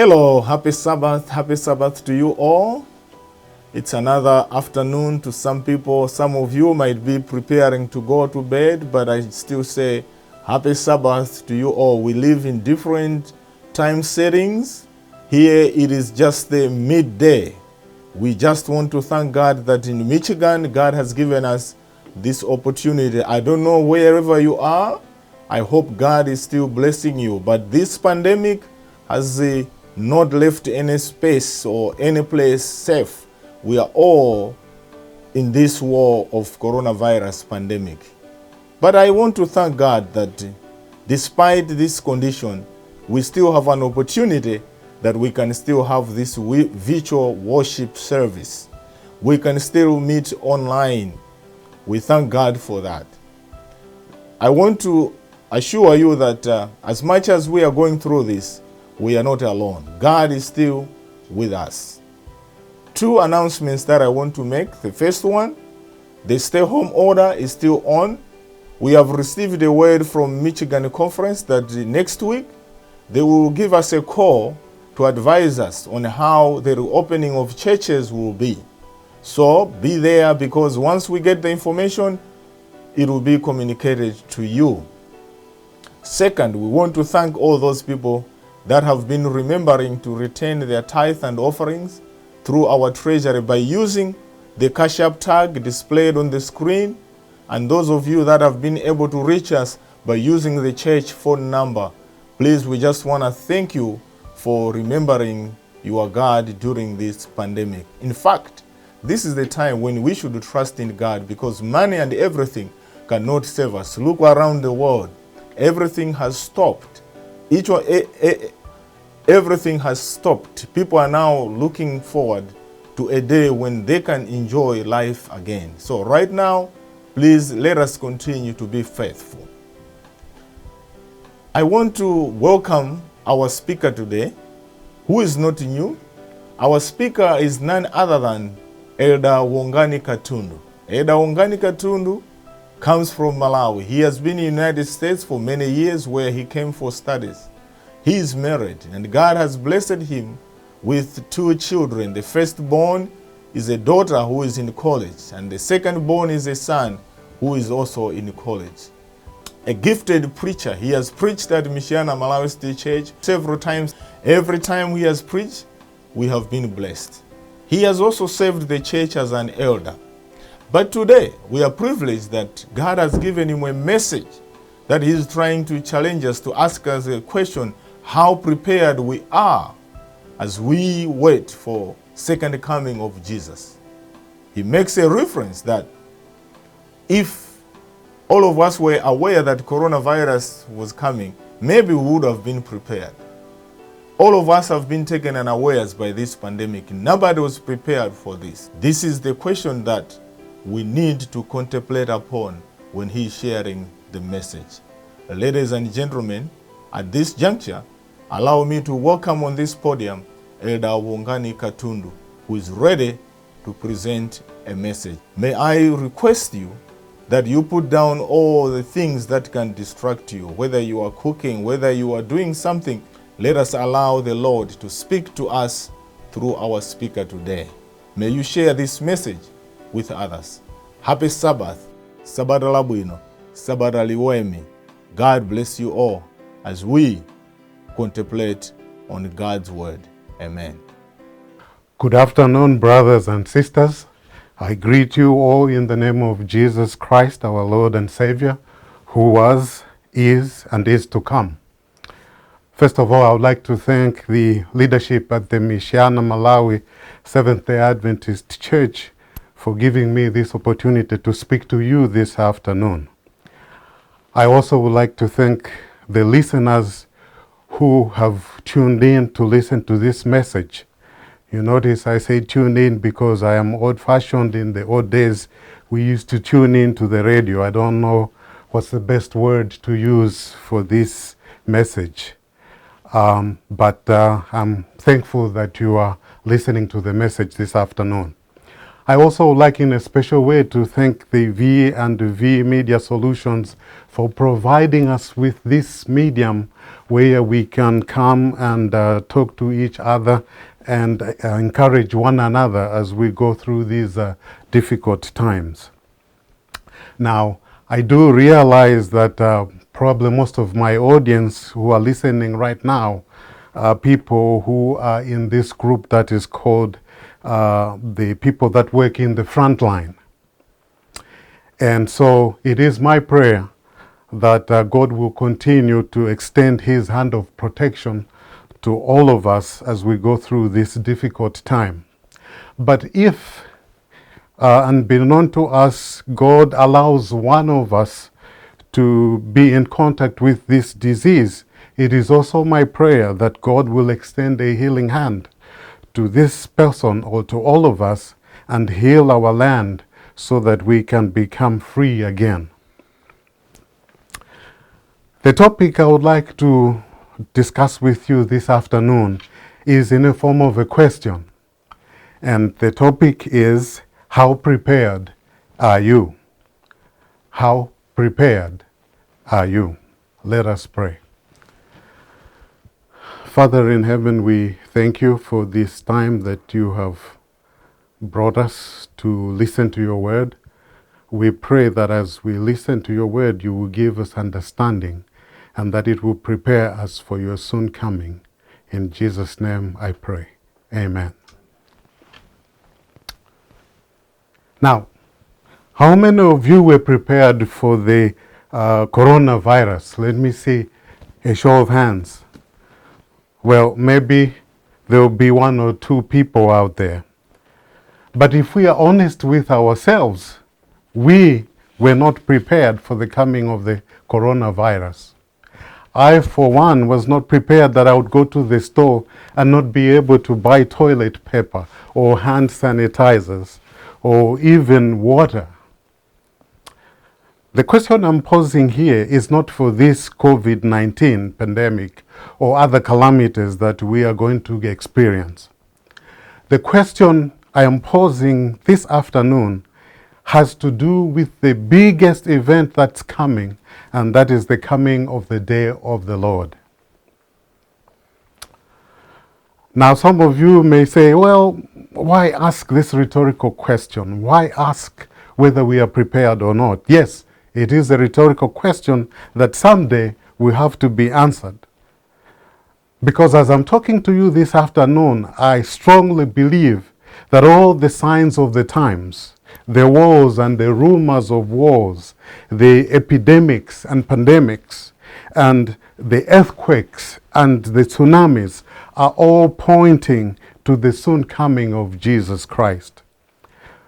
Hello, happy Sabbath to you all. It's another afternoon to some people. Some of you might be preparing to go to bed, but I still say happy Sabbath to you all. We live in different time settings. Here it is just the midday. We just want to thank God that in Michigan, God has given us this opportunity. I don't know wherever you are. I hope God is still blessing you. But this pandemic has not left any space or any place safe. We are all in this war of coronavirus pandemic. But I want to thank God that despite this condition, we still have an opportunity that we can still have this virtual worship service. We can still meet online. We thank God for that. I want to assure you that as much as we are going through this, we are not alone. God is still with us. Two announcements that I want to make. The first one, the stay-home order is still on. We have received a word from Michigan Conference that next week they will give us a call to advise us on how the reopening of churches will be. So be there, because once we get the information, it will be communicated to you. Second, we want to thank all those people that have been remembering to return their tithe and offerings through our treasury by using the Cash App tag displayed on the screen, and those of you that have been able to reach us by using the church phone number. Please, we just want to thank you for remembering your God during this pandemic. In fact, this is the time when we should trust in God, because money and everything cannot save us. Look around the world. Everything has stopped. Everything has stopped. People are now looking forward to a day when they can enjoy life again. So right now, please let us continue to be faithful. I want to welcome our speaker today, who is not new. Our speaker is none other than Elder Wongani Katundu. Elder Wongani Katundu comes from Malawi. He has been in the United States for many years, where he came for studies. He is married, and God has blessed him with two children. The firstborn is a daughter who is in college, and the secondborn is a son who is also in college. A gifted preacher. He has preached at Michiana, Malawi Sda Church several times. Every time he has preached, we have been blessed. He has also served the church as an elder. But today, we are privileged that God has given him a message that he is trying to challenge us, to ask us a question: how prepared we are as we wait for second coming of Jesus. He makes a reference that if all of us were aware that coronavirus was coming, maybe we would have been prepared. All of us have been taken unawares by this pandemic. Nobody was prepared for this. This is the question that we need to contemplate upon when he's sharing the message. Ladies and gentlemen, at this juncture, allow me to welcome on this podium Elder Wongani Katundu, who is ready to present a message. May I request you that you put down all the things that can distract you, whether you are cooking, whether you are doing something. Let us allow the Lord to speak to us through our speaker today. May you share this message with others. Happy Sabbath, Sabbath Labuino, Sabbath Liwemi. God bless you all as we contemplate on God's word. Amen. Good afternoon, brothers and sisters. I greet you all in the name of Jesus Christ, our Lord and Savior, who was, is, and is to come. First of all, I would like to thank the leadership at the Michiana, Malawi Seventh-day Adventist Church for giving me this opportunity to speak to you this afternoon. I also would like to thank the listeners who have tuned in to listen to this message. You notice I say tune in because I am old-fashioned. In the old days, we used to tune in to the radio. I don't know what's the best word to use for this message. But I'm thankful that you are listening to the message this afternoon. I also would like in a special way to thank the V and the V Media Solutions for providing us with this medium where we can come and talk to each other and encourage one another as we go through these difficult times. Now, I do realize that probably most of my audience who are listening right now are people who are in this group that is called the people that work in the front line. And so it is my prayer that God will continue to extend his hand of protection to all of us as we go through this difficult time. But if, unbeknown to us, God allows one of us to be in contact with this disease, it is also my prayer that God will extend a healing hand to this person or to all of us and heal our land so that we can become free again. The topic I would like to discuss with you this afternoon is in a form of a question. And the topic is, how prepared are you? How prepared are you? Let us pray. Father in heaven, we thank you for this time that you have brought us to listen to your word. We pray that as we listen to your word, you will give us understanding and that it will prepare us for your soon coming. In Jesus' name I pray. Amen. Now, how many of you were prepared for the coronavirus? Let me see a show of hands. Well, maybe there will be one or two people out there. But if we are honest with ourselves, we were not prepared for the coming of the coronavirus. I, for one, was not prepared that I would go to the store and not be able to buy toilet paper or hand sanitizers or even water. The question I'm posing here is not for this COVID-19 pandemic or other calamities that we are going to experience. The question I am posing this afternoon has to do with the biggest event that's coming, and that is the coming of the day of the Lord. Now, some of you may say, well, why ask this rhetorical question? Why ask whether we are prepared or not? Yes, it is a rhetorical question that someday will have to be answered. Because as I'm talking to you this afternoon, I strongly believe that all the signs of the times, the wars and the rumors of wars, the epidemics and pandemics, and the earthquakes and the tsunamis are all pointing to the soon coming of Jesus Christ.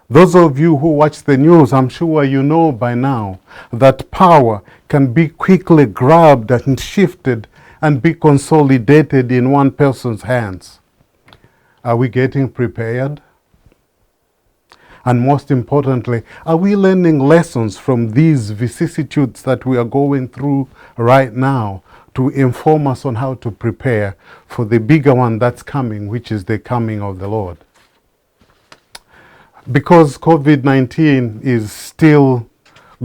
Those of you who watch the news, I'm sure you know by now that power can be quickly grabbed and shifted and be consolidated in one person's hands. Are we getting prepared? And most importantly, are we learning lessons from these vicissitudes that we are going through right now to inform us on how to prepare for the bigger one that's coming, which is the coming of the Lord? Because COVID-19 is still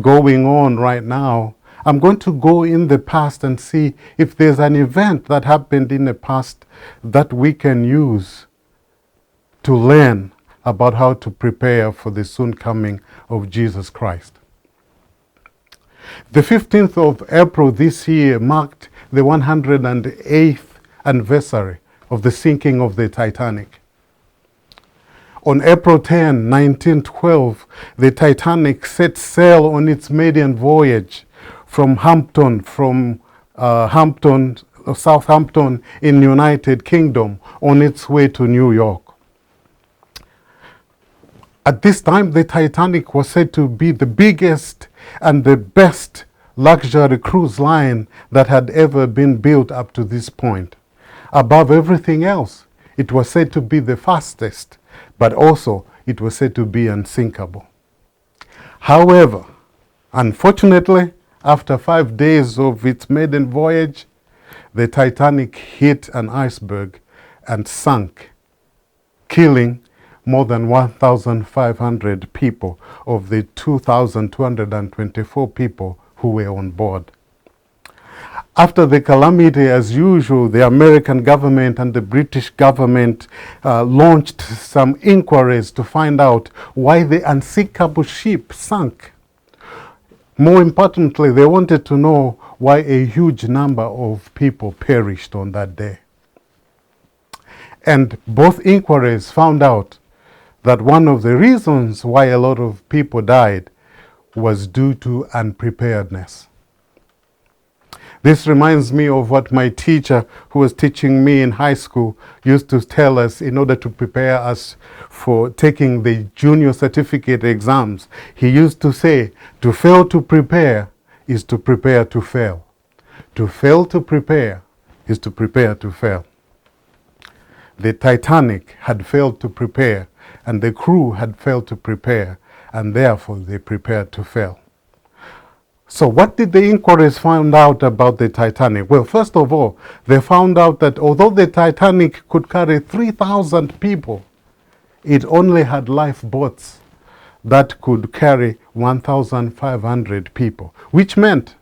going on right now, I'm going to go in the past and see if there's an event that happened in the past that we can use to learn about how to prepare for the soon coming of Jesus Christ. The 15th of April this year marked the 108th anniversary of the sinking of the Titanic. On April 10, 1912, the Titanic set sail on its maiden voyage from Southampton in United Kingdom on its way to New York. At this time, the Titanic was said to be the biggest and the best luxury cruise line that had ever been built up to this point. Above everything else, it was said to be the fastest, but also it was said to be unsinkable. However, unfortunately, after 5 days of its maiden voyage, the Titanic hit an iceberg and sank, killing more than 1,500 people of the 2,224 people who were on board. After the calamity, as usual, the American government and the British government launched some inquiries to find out why the unsinkable ship sank. More importantly, they wanted to know why a huge number of people perished on that day. And both inquiries found out that one of the reasons why a lot of people died was due to unpreparedness. This reminds me of what my teacher, who was teaching me in high school, used to tell us in order to prepare us for taking the junior certificate exams. He used to say, to fail to prepare is to prepare to fail. To fail to prepare is to prepare to fail. The Titanic had failed to prepare, and the crew had failed to prepare, and therefore they prepared to fail. So what did the inquiries find out about the Titanic? Well, first of all, they found out that although the Titanic could carry 3,000 people, it only had lifeboats that could carry 1,500 people, which meant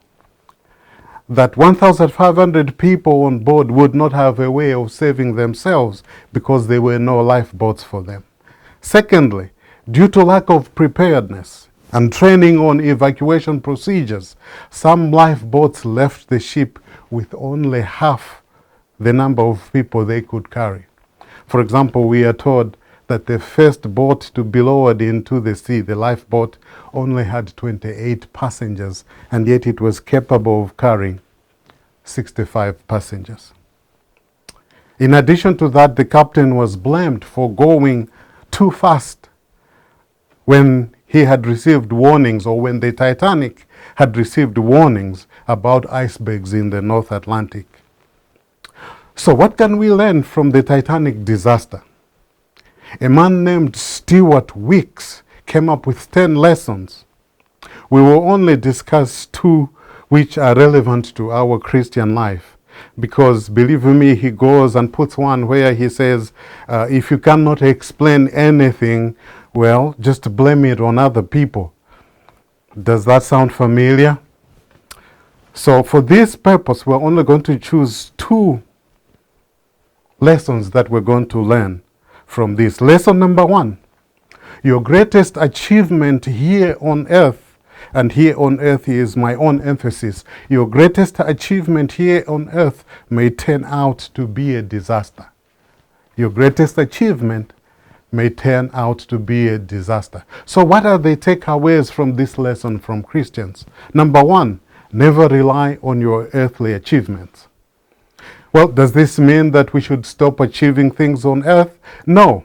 that 1,500 people on board would not have a way of saving themselves because there were no lifeboats for them. Secondly, due to lack of preparedness and training on evacuation procedures, some lifeboats left the ship with only half the number of people they could carry. For example, we are told that the first boat to be lowered into the sea, the lifeboat, only had 28 passengers, and yet it was capable of carrying 65 passengers. In addition to that, the captain was blamed for going too fast when he had received warnings, or when the Titanic had received warnings about icebergs in the North Atlantic. So what can we learn from the Titanic disaster? A man named Stuart Weeks came up with 10 lessons. We will only discuss 2 which are relevant to our Christian life, because believe me, he goes and puts one where he says, if you cannot explain anything, well, just blame it on other people. Does that sound familiar? So for this purpose, we're only going to choose 2 lessons that we're going to learn from this. Lesson number 1, your greatest achievement here on earth, and here on earth is my own emphasis, your greatest achievement here on earth may turn out to be a disaster. Your greatest achievement may turn out to be a disaster. So what are the takeaways from this lesson from Christians? Number 1, never rely on your earthly achievements. Well, does this mean that we should stop achieving things on earth? No.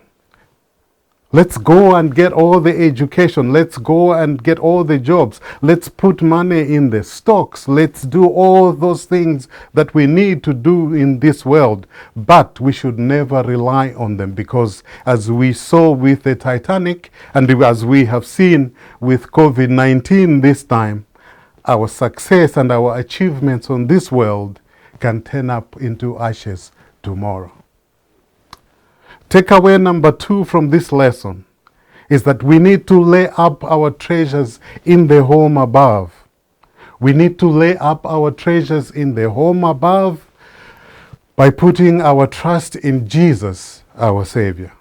Let's go and get all the education. Let's go and get all the jobs. Let's put money in the stocks. Let's do all those things that we need to do in this world. But we should never rely on them, because as we saw with the Titanic, and as we have seen with COVID-19 this time, our success and our achievements on this world can turn up into ashes tomorrow. Takeaway number 2 from this lesson is that we need to lay up our treasures in the home above. We need to lay up our treasures in the home above by putting our trust in Jesus, our Savior.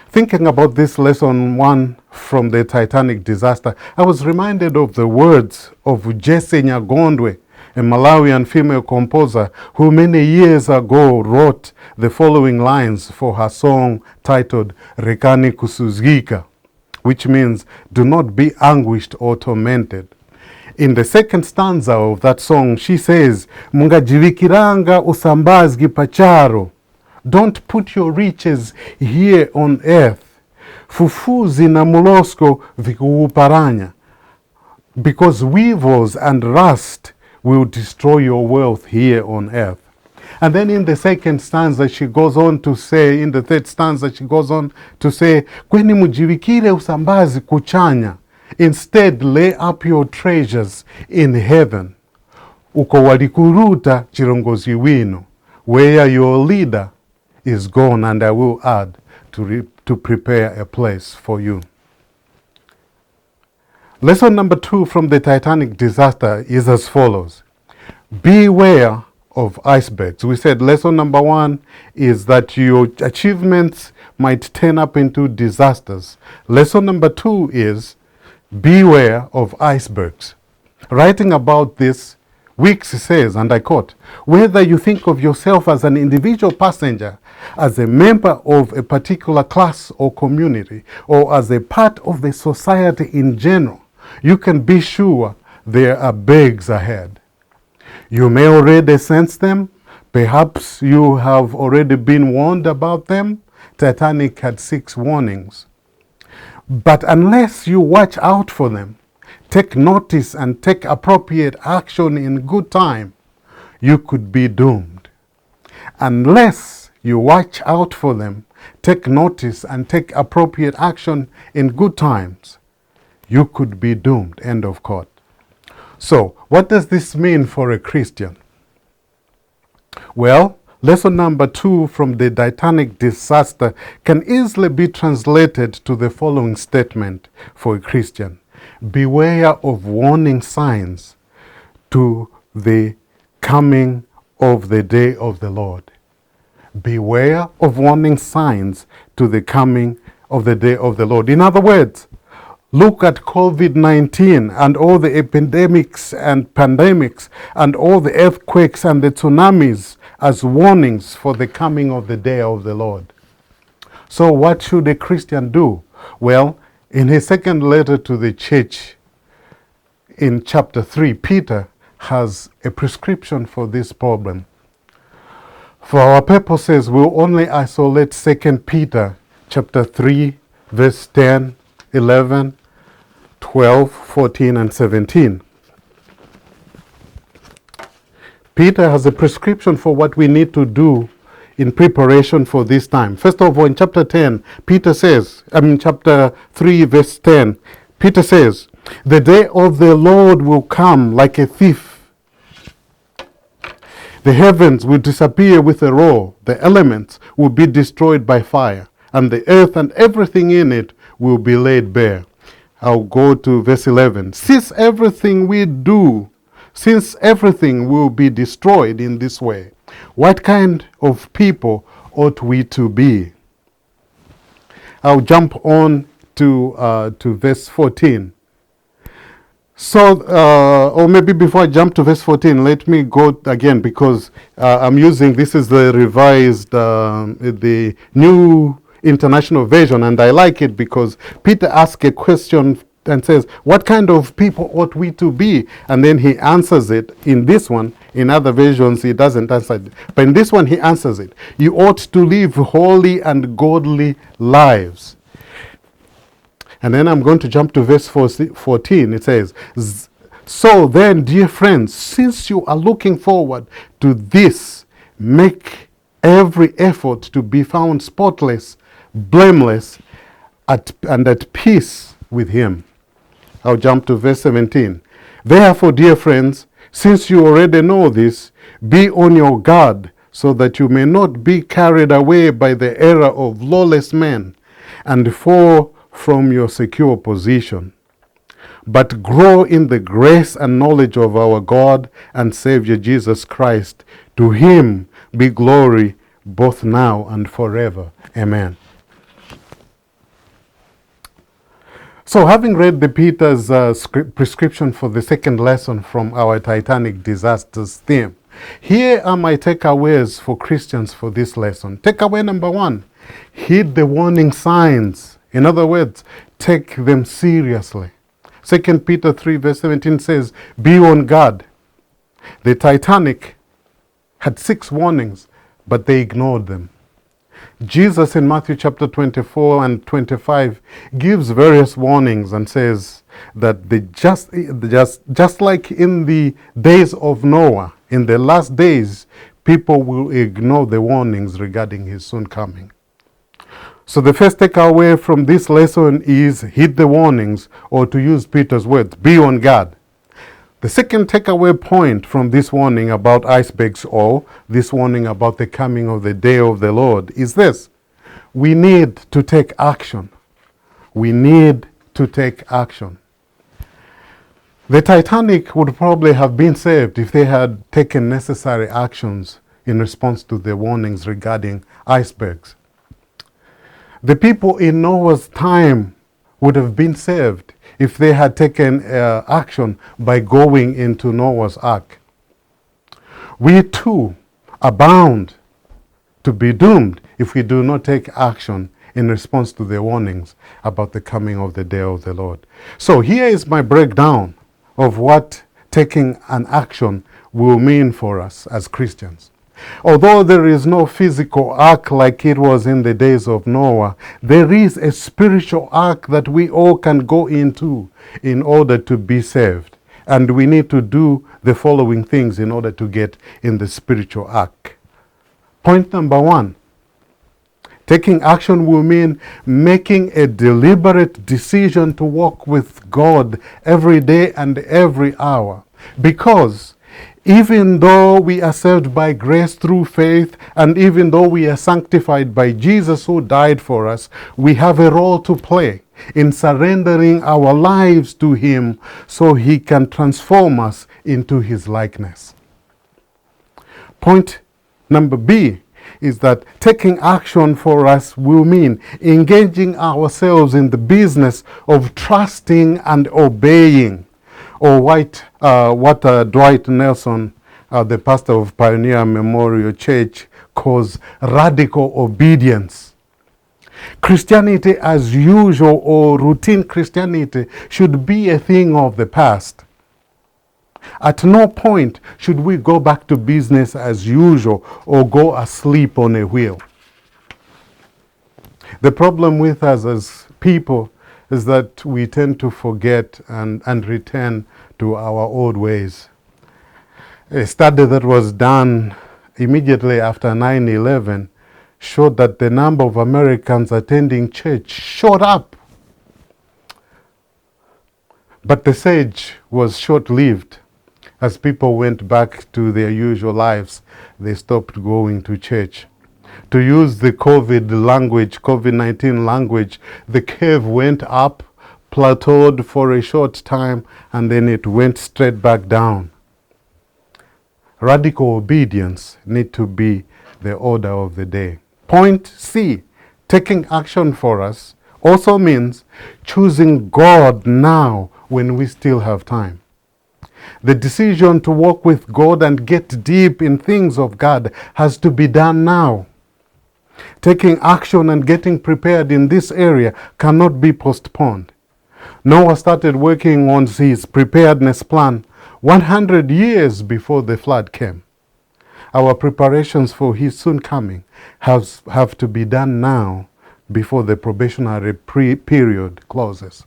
Thinking about this lesson 1 from the Titanic disaster, I was reminded of the words of Jesse Nyagondwe, a Malawian female composer who many years ago wrote the following lines for her song titled Rekani Kusuzgika, which means do not be anguished or tormented. In the second stanza of that song, she says, Mungajivikiranga usambazgi pacharo. Don't put your riches here on earth. Fufuzi na mulosko vikuuparanya. Because weevils and rust will destroy your wealth here on earth. And then in the second stanza, she goes on to say, in the third stanza, she goes on to say, Kweni mujivikire usambazi kuchanya. Instead, lay up your treasures in heaven. Uko walikuruta chirongozi wino, where your leader is gone, and I will add to prepare a place for you. Lesson number 2 from the Titanic disaster is as follows. Beware of icebergs. We said lesson number 1 is that your achievements might turn up into disasters. Lesson number 2 is beware of icebergs. Writing about this, Weeks says, and I quote, whether you think of yourself as an individual passenger, as a member of a particular class or community, or as a part of the society in general, you can be sure there are bergs ahead. You may already sense them. Perhaps you have already been warned about them. Titanic had 6 warnings. But unless you watch out for them, take notice and take appropriate action in good time, you could be doomed. Unless you watch out for them, take notice and take appropriate action in good times, you could be doomed. End of quote. So, what does this mean for a Christian? Well, lesson number 2 from the Titanic disaster can easily be translated to the following statement for a Christian. Beware of warning signs to the coming of the day of the Lord. Beware of warning signs to the coming of the day of the Lord. In other words, look at COVID-19 and all the epidemics and pandemics and all the earthquakes and the tsunamis as warnings for the coming of the day of the Lord. So what should a Christian do? Well, in his second letter to the church in chapter 3, Peter has a prescription for this problem. For our purposes, we'll only isolate 2 Peter chapter 3, verse 10, 11, 12, 14, and 17. Peter has a prescription for what we need to do in preparation for this time. First of all, in chapter 10, chapter 3, verse 10, Peter says, the day of the Lord will come like a thief. The heavens will disappear with a roar. The elements will be destroyed by fire, and the earth and everything in it will be laid bare. I'll go to verse 11. Since everything will be destroyed in this way, what kind of people ought we to be? I'll jump on to verse 14. So, or maybe before I jump to verse 14, let me go again, because I'm using, this is the revised, the New International Version, and I like it because Peter asks a question and says, what kind of people ought we to be? And then he answers it in this one. In other versions, he doesn't answer it. But in this one, he answers it. You ought to live holy and godly lives. And then I'm going to jump to verse 14. It says, so then, dear friends, since you are looking forward to this, make every effort to be found spotless, blameless, and at peace with him. I'll jump to verse 17. Therefore, dear friends, since you already know this, be on your guard, so that you may not be carried away by the error of lawless men and fall from your secure position, but grow in the grace and knowledge of our God and Savior Jesus Christ. To him be glory both now and forever. Amen. So, having read the Peter's prescription for the second lesson from our Titanic disasters theme, here are my takeaways for Christians for this lesson. Takeaway number 1, heed the warning signs. In other words, take them seriously. 2 Peter 3 verse 17 says, be on guard. The Titanic had 6 warnings, but they ignored them. Jesus in Matthew chapter 24 and 25 gives various warnings and says that just like in the days of Noah, in the last days, people will ignore the warnings regarding his soon coming. So the first takeaway from this lesson is heed the warnings, or to use Peter's words, be on guard. The second takeaway point from this warning about icebergs, or this warning about the coming of the day of the Lord, is this: we need to take action. We need to take action. The Titanic would probably have been saved if they had taken necessary actions in response to the warnings regarding icebergs. The people in Noah's time would have been saved if they had taken action by going into Noah's ark. We too are bound to be doomed if we do not take action in response to the warnings about the coming of the day of the Lord. So here is my breakdown of what taking an action will mean for us as Christians. Although there is no physical ark like it was in the days of Noah, there is a spiritual ark that we all can go into in order to be saved. And we need to do the following things in order to get in the spiritual ark. Point number 1. Taking action will mean making a deliberate decision to walk with God every day and every hour. Because even though we are saved by grace through faith, and even though we are sanctified by Jesus who died for us, we have a role to play in surrendering our lives to Him so He can transform us into His likeness. Point number B is that taking action for us will mean engaging ourselves in the business of trusting and obeying, or what Dwight Nelson, the pastor of Pioneer Memorial Church, calls radical obedience. Christianity as usual, or routine Christianity, should be a thing of the past. At no point should we go back to business as usual or go asleep on a wheel. The problem with us as people is that we tend to forget and return to our old ways. A study that was done immediately after 9/11 showed that the number of Americans attending church shot up. But the surge was short-lived. As people went back to their usual lives, they stopped going to church. To use the COVID-19 language, the curve went up, plateaued for a short time, and then it went straight back down. Radical obedience needs to be the order of the day. Point C, taking action for us also means choosing God now when we still have time. The decision to walk with God and get deep in things of God has to be done now. Taking action and getting prepared in this area cannot be postponed. Noah started working on his preparedness plan 100 years before the flood came. Our preparations for his soon coming have to be done now before the probationary period closes.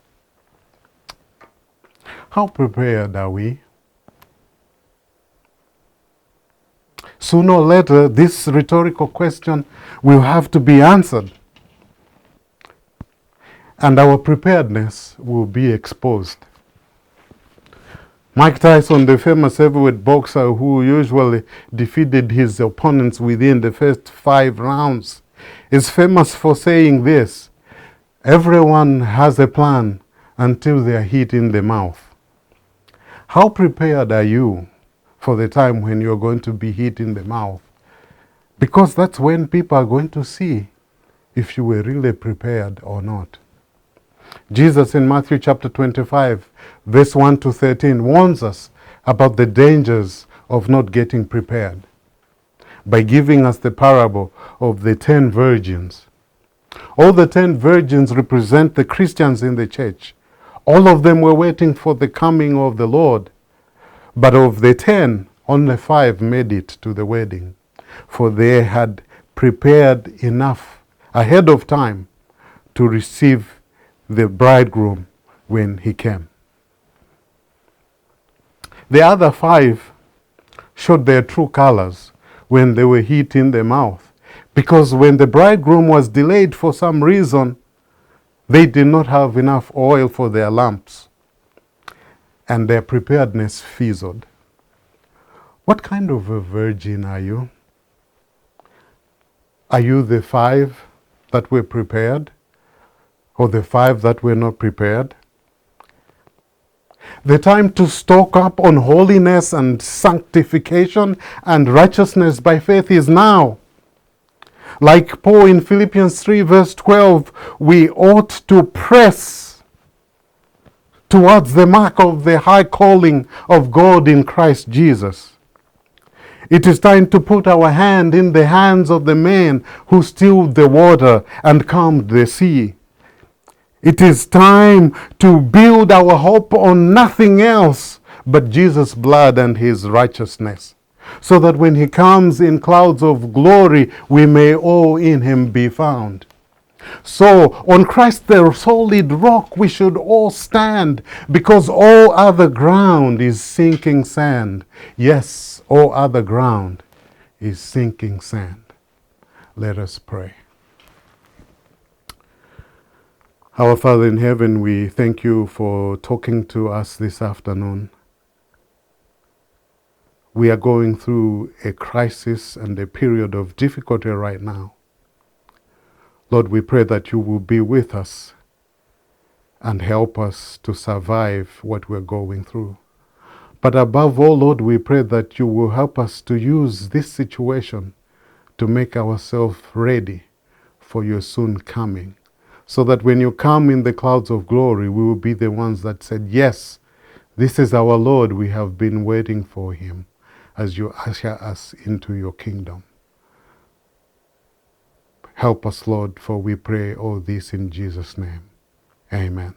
How prepared are we? Sooner or later, this rhetorical question will have to be answered, and our preparedness will be exposed. Mike Tyson, the famous heavyweight boxer who usually defeated his opponents within the first 5 rounds, is famous for saying this: everyone has a plan until they are hit in the mouth. How prepared are you for the time when you're going to be hit in the mouth? Because that's when people are going to see if you were really prepared or not. Jesus in Matthew chapter 25, verse 1 to 13 warns us about the dangers of not getting prepared by giving us the parable of the 10 virgins. All the 10 virgins represent the Christians in the church. All of them were waiting for the coming of the Lord. But of the 10, only 5 made it to the wedding, for they had prepared enough ahead of time to receive the bridegroom when he came. The other 5 showed their true colors when they were hit in the mouth, because when the bridegroom was delayed for some reason, they did not have enough oil for their lamps. and their preparedness fizzled. What kind of a virgin are you? Are you the 5 that were prepared, or the 5 that were not prepared? The time to stock up on holiness and sanctification and righteousness by faith is now. Like Paul in Philippians 3 verse 12, we ought to press towards the mark of the high calling of God in Christ Jesus. It is time to put our hand in the hands of the man who stilled the water and calmed the sea. It is time to build our hope on nothing else but Jesus' blood and his righteousness, so that when he comes in clouds of glory, we may all in him be found. So, on Christ the solid rock we should all stand, because all other ground is sinking sand. Yes, all other ground is sinking sand. Let us pray. Our Father in heaven, we thank you for talking to us this afternoon. We are going through a crisis and a period of difficulty right now. Lord, we pray that you will be with us and help us to survive what we're going through. But above all, Lord, we pray that you will help us to use this situation to make ourselves ready for your soon coming, so that when you come in the clouds of glory, we will be the ones that said, yes, this is our Lord, we have been waiting for him, as you usher us into your kingdom. Help us, Lord, for we pray all this in Jesus' name. Amen.